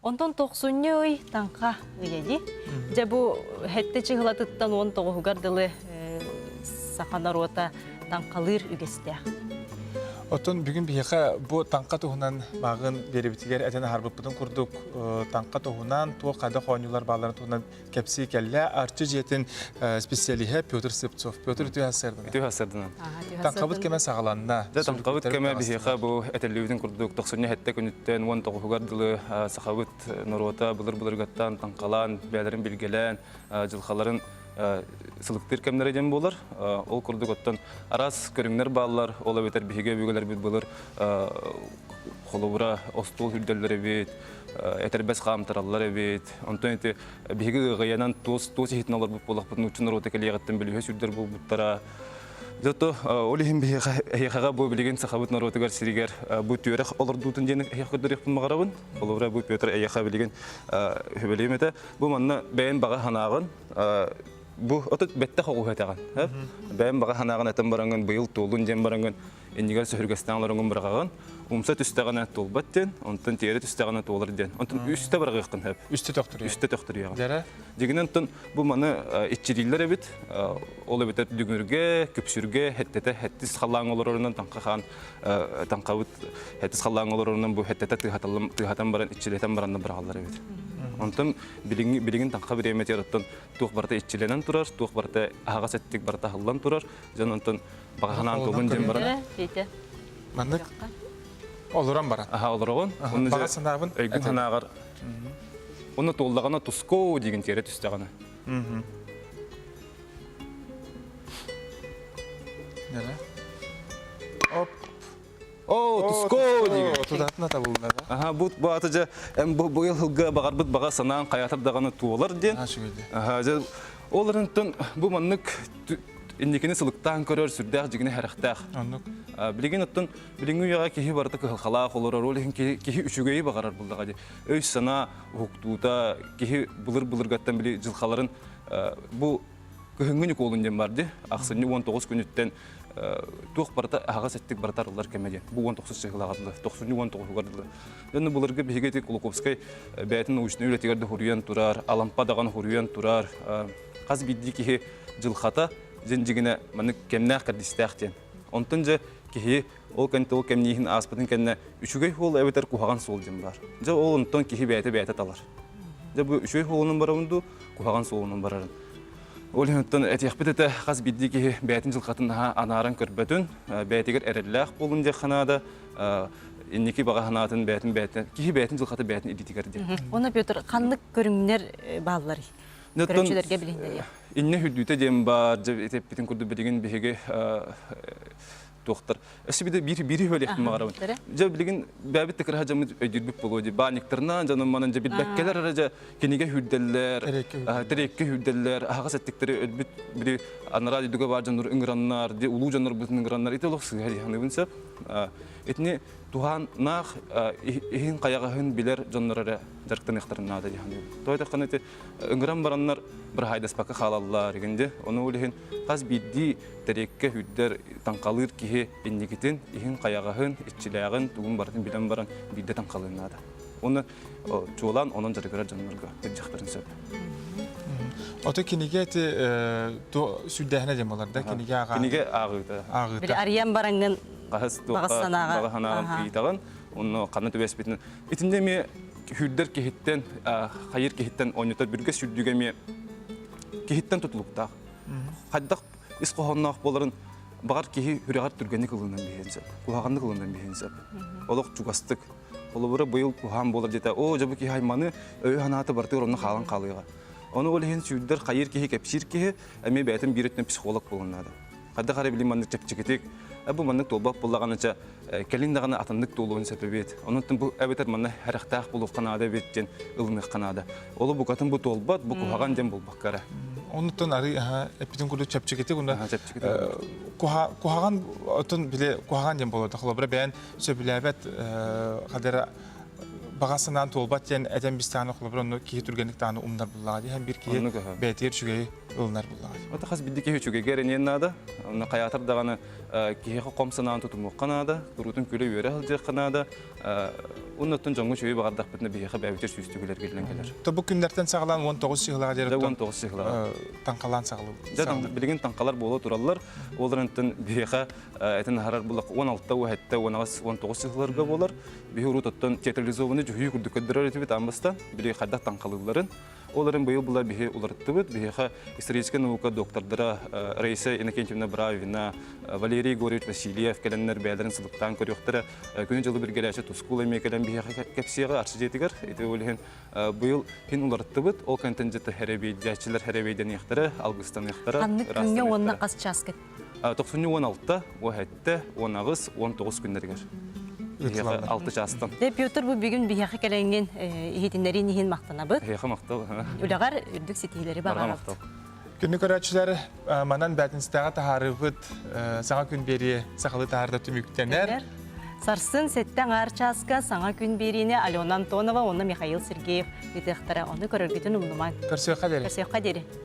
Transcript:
Онтон тохсунньу ый таҥха ыйа дии. Дьэ бу хэттэ чыһылатыттан 19-угар дылы саха норуота таҥхалыыр үгэстээх. Оттон бүгүн биһиэхэ бу таҥха туһунан мааҕын биэрибитигэр этэн аһарбыппытын курдук таҥха туһунан туох хайдах оонньуулар баалларын туһунан кэпсии кэллэ Арчы дьиэтин специалиһэ Петр Сыпцов. Петр үтүө сарсыарданан. Үтүө сарсыарданан. Таҥхабыт кэмэ саҕаланна. Дьэ таҥхабыт кэмэ биһиэхэ бу этиллибитин курдук 97 күнүттэн 19-угар дылы сахабыт норуота былыр-былыргаттан таҥхалаан, бэйэлэрин билгэлээн, дьылҕаларын сылыктыыр кэмнэрэ диэн буолар. Ол курдук оттон араас көрүҥнэр бааллар. Ол эбэтэр биһиги өбүгэлэрбит былыр холобура остуол үрдэллэр эбит, этэрбэс хаамтараллар эбит. Онтон ити биһиги ыаҕайанан туос туос иһитин олорбут буоллахпыт нуучча норуота кэлиэҕиттэн бөлүһүө сүрдэр буолбуттара. Зато ол иһин биһиэхэ эһиэхэҕэ бу билигин сахабыт норуотугар сиригэр бу түөрэх олордуутун диэн эһиэхэ көрдөрүөхпүн баҕарабын. Холобура бу Петр эйиэхэ билигин сүбэлиэм этэ. Бу манна бэйэн баҕа санааҕын бу отут бэттэх оҕуһу этэҕин. Бэйэн баҕа санааҕын этэн бараҥҥын быйыл туолун диэн бараҥҥын иннигэр сөһүргэстээн олороҥҥун быраҕаҕын. Умса түстэҕинэ туолбат диэн, онтон тиэрэ түстэҕинэ туолар диэн. Онтон үстэ быраҕыаххын сөп. Үстэ төхтүрүйэ. Үстэ төхтүрүйэҕин. Дьэрэ. Дьигинэн онтон бу маны иччилииллэр эбит. Ол эбэтэр дүҥүргэ, күпсүргэ, хэттэтэ, хэттис халлааҥ олорорунан таҥха хаан таҥхабыт хэттис халлааҥ олорорунан бу хэттэтэ тыаһатан баран иччилэтэн баран быраҕаллар эбит. Онтон билигин билигин таҥха бириэмэтигэр оттон туох барыта иччилэнэн турар, туох барыта аһаҕас эттик барыта аһыллан турар. Дьон онтон баҕа санаан туолун диэн баран. Маннык олорон баран. Аха олороҕун. Баҕа санаабын. Өйгүн санааҕар. Уонна туоллаҕына тускоо диигин тиэрэ түстэҕинэ. Оп. О, тускоо диигин. Тутатына табылла да. Аха, бу бу аты дьэ эм бу быйыл сылга баҕарбыт баҕа санаан хайатар даҕаны туолар диэн. Аха, дьэ ол эрэнтэн бу маннык инникини сылыктаан көрөр сүрдээх дьигинэ хэрэхтээх. Оннук. Билигин оттон билиҥҥи үйэҕэ киһи барыта кыһалҕалаах олорор, ол иһин киһи, киһи үчүгэйи баҕарар буллаҕа дии. Өй-санаа уһуктуута, киһи былыр-былыргаттан били дьылҕаларын бу кыһыҥҥы Ньукуолун диэн бар дии. Ахсынньы 19 күнүттэн туох барыта аһаҕас эттик барыта арыллар кэмэ диэн. Бу 19 чыһылаҕа дылы, тохсунньу 19-угар дылы. Дьонно былыргы биһиги ити Кулаковскай бэйэтин научнай үлэтигэр да хуруйан турар, Алампа даҕаны хуруйан турар, хас биирдии киһи дьылхата дьин дьигинэ маннык кэмнээх кэрдиистээх диэн. Онтон дьэ киһи ол кэнтэ ол кэмнииһин ааспытын кэннэ үчүгэй суол эбэтэр куһаҕан суол диэн баар. Дьэ ол онтон киһи бэйэтэ бэйэтэ талар. Дьэ бу үчүгэй суолунан барабын дуу, куһаҕан суолунан барарын. Ол иһин оттон этиэхпит этэ хас биирдии киһи бэйэтин дьылҕатын наһаа анааран көрбөтүн, бэйэтигэр эрэллээх буолун диэххэ наада, инники баҕа санаатын бэйэтин бэйэтин киһи бэйэтин дьылҕата бэйэтин илиитигэр диэн. Онно Петр ханнык көрүҥнэр баалларый? Көрөөччүлэргэ билиһиннэриэ. Иннэ үрдүүтэ диэн баар, дьэ эппитин курдук билигин биһиги туохтар. Өссө биир биир биири үһүөлэхпин баҕарабын. Дьэ билигин бэйэбит да кыраһа дьоммут өйдүүрбүт буолуо дии. Баанньыктарынан дьонум манан дьэ билбэккэлэр эрэ дьэ кинигэ сүүрдэллэр, тэриэккэ сүүрдэллэр, аһаҕас эттиктэри өлбүт били анараа дойдуга баар дьоннор ыҥыраннар, ди улуу дьоннорбутун ыҥыраннар ити олох сыыһа дии саныыбын сөп. Итини туһааннаах иһин хайаҕаһын билэр дьоннор эрэ дьарыктаныахтарын наада дии саныыбын. Тоҕо диэтэххинэ ити ыҥыран бараннар быраһаайдаспакка хаалаллар игин Ону ол иһин хас биирдии тэриэккэ үрдэр таҥхалыыр киһи инникитин, иһин хайаҕаһын, иччилээҕин, тугун барытын билэн баран биирдэ таҥхалыан наада. Уонна чуолаан онон дьарыгырар дьоннорго сылдьыахтарын сөп. Ото кинигэ ити сүрдээһинэ диэн буолар да кинигэ ааҕа Кинигэ ааҕыыта. Ааҕыыта. Били арыйан бараҥҥын Хаһыс туохха баҕа санааҕын ыйытаҕын, онно ханна түбэспитин. Итиннэ эмиэ хүрдэр киһиттэн, хайыр киһиттэн оонньотор бүргэс сүрдүгэ эмиэ киһиттэн тутулуктаах. Хайдах ис хоһоонноох буоларын баҕар киһи сүрэҕэр түргэнник ылынан биһиэн сөп, куһаҕаннык ылынан биһиэн сөп. Олох чугастык. Холобура быйыл куһаҕан буолар диэтэ, оо, дьэ бу киһи айманы өйө-санаата барытыгар онно хаалан хаалыаҕа. Ону ол иһин сүүрдэр хайыыр киһи кэпсиир киһи эмиэ бэйэтин биир өттүнэн психолог буолуон наада. Хайдах эрэ билим маннык чэпчэкитик, бу маннык туолбат буоллаҕына чэ кэлин даҕаны атыннык туолуон сөп эбит. Онон бу эбэтэр манна сэрэхтээх буолуохха наада эбит диэн ылыныахха наада. Олу букатын бу туолбат, бу куһаҕан диэн буолбакка эрэ. Оннуттан арый эппитин курдук чэпчэкитик уонна куһаҕан оттон били куһаҕан диэн буолуо холобура бэйэн сөбүлээбэт хадара. Баҕа санаан туолбат диэн этэн бистааны холобур онно киһи түргэнник даҕаны умнар буллаҕа дии. Биир киһи бэйэтигэр үчүгэйи ылынар буллаҕа дии. Ото хас биирдии киһи үчүгэйгэ эрэниэн наада. Онно хайаатар даҕаны киһиэхэ хом санаан тутумуохха наада, куруутун күлэ-үөрэ сылдьыахха наада. Оннуттан дьоҥҥо үчүгэй баҕардахпытына биһиэхэ бэйэбитигэр сүүстүгүлэр кэлэн кэлэр. То бу күннэртэн саҕалаан 19 сыһылаҕа диэри 19 сыһылаҕа таҥхалаан саҕалыы. Дьэ билигин таҥхалар буола тураллар. Ол эрэнтэн биһиэхэ этин аһарар буллах 16, 17, 18, 19 сыһыларга буолар. Биһи урут оттон театрализованный дьүһүйүү курдук көрдөрөр этибит аан бастаан. Били хайдах таҥхалыылларын. Ол эрэн быйыл була биһи уларыттыбыт. Биһиэхэ историческай наука доктордара Раиса Иннокентьевна Бравина, Валерий Егорович Васильев кэлэннэр бэйэлэрин сылыктаан көрүөхтэрэ. Күнү-дьылы билгэлээччи Тускул эмиэ кэлэн биһиэхэ кэпсиэҕэ Арчы дьиэтигэр. Ити ол иһин быйыл хин уларыттыбыт. Ол кэнтэн дьэ хэрэбиэйдээччилэр хэрэбиэйдэниэхтэрэ, алгыстаныахтара, Ханнык күҥҥэ уонна хас чааска? Тохсунньу 16, 17, 18, 19 күннэригэр. Биһиэхэ 6 чаастан. Дэ Петр бу бүгүн биһиэхэ кэлэҥҥин иһитиннэриин иһин махтанабыт. Эһиэхэ махтал. Үлэҕэр үрдүк ситиһиилэри баҕарабыт. Күнү көрөөччүлэр манан бээтинстэҕэ таһаарыыбыт саҥа күн биэрии сахалыы таһаарда түмүктэнэр. Сарсын сэттэ аҥаар чааска саҥа күн биэриини Алена Антонова уонна Михаил Сергеев ыытыахтара. Ону көрөргүтүн умнумаҥ. Көрсүөххэ диэри. Көрсүөххэ диэри.